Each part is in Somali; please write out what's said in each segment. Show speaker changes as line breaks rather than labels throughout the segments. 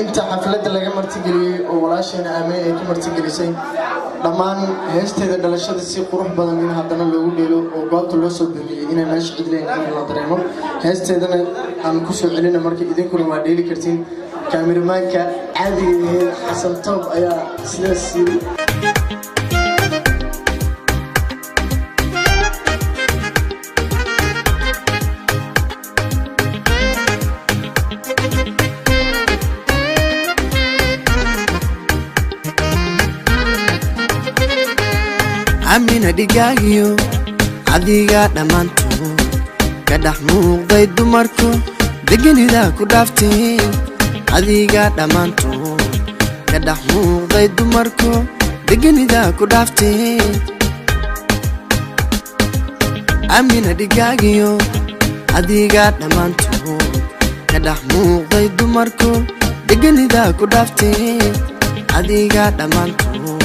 Inta xafladda laga martigeliyey oo walaasheena Aamine ay ku martigelisay dhammaan heesteeda dhalashada si qurux badan in haddana loogu dheelo oo goobta loo soo buuxiyey, inay meesha cidlayn in la dareemo, heesteedana aan kusoo celina. Marka idinkuna waa dheeli kartiin. Kaamiramaanka caadiga ahayd Xasan Toob ayaa sidaas yiri.
Amina dhigaagiyo adiga dhammaantood ka dhex muuqday dumarku, deganida ku dhaaftay. Adiga dhammaantood ka dhex muuqday dumarku, deganida ku dhaaftay. Amina dhigaagiyo adiga dhammaantood ka dhex muuqday dumarku, deganida ku dhaaftay. Adiga dhammaantood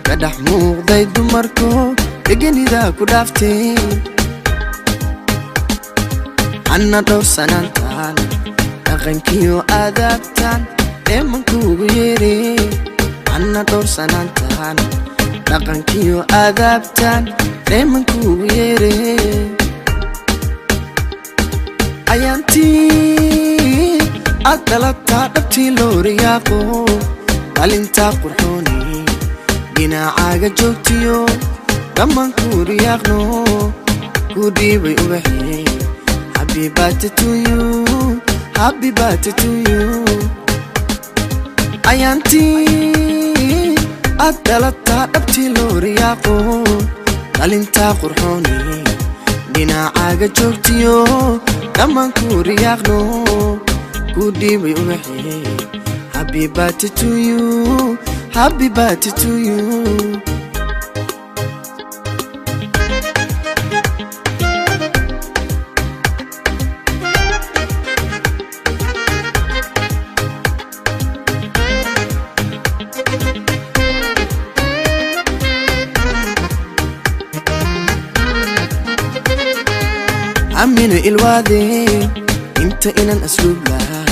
ka dhex muuqday dumarku, deganida ku dhaaftay. Anna dhowrsanaantaan, dhaqankiyo aadaabtaan dheemankuugu yeere. Anna dhowrsanaantaan, dhaqankiyo aadaabtaan dheemankuugu yeere. Ayaantii aad dhalataa dhabtii loo riyaaqo, dhalintaa qurxooni dhinacaaga joogtiyo dhammaan kuu riyaaqno, ku dhiibay ubaxee. Happy birthday to you, happy birthday to you. Ayaantii aad dhalataa dhabtii loo riyaaqo, dhalintaa qurxooni dhinacaaga joogtiyo dhammaan kuu riyaaqno, ku dhiibay ubaxee. Happy birthday to you, happy birthday to you. Amina ilwaade, inta inan asluub lahaa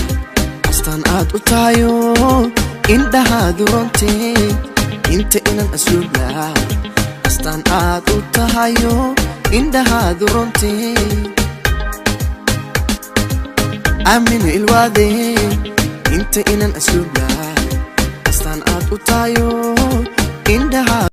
astaan aad u tahayo, indhahaadu ronte. Inta inan asluub lahaa astaan aad u tahayo, indhahaadu ronte. Amina ilwaade, inta inan asluub lahaa astaan aad u tahayo, indhahaadu.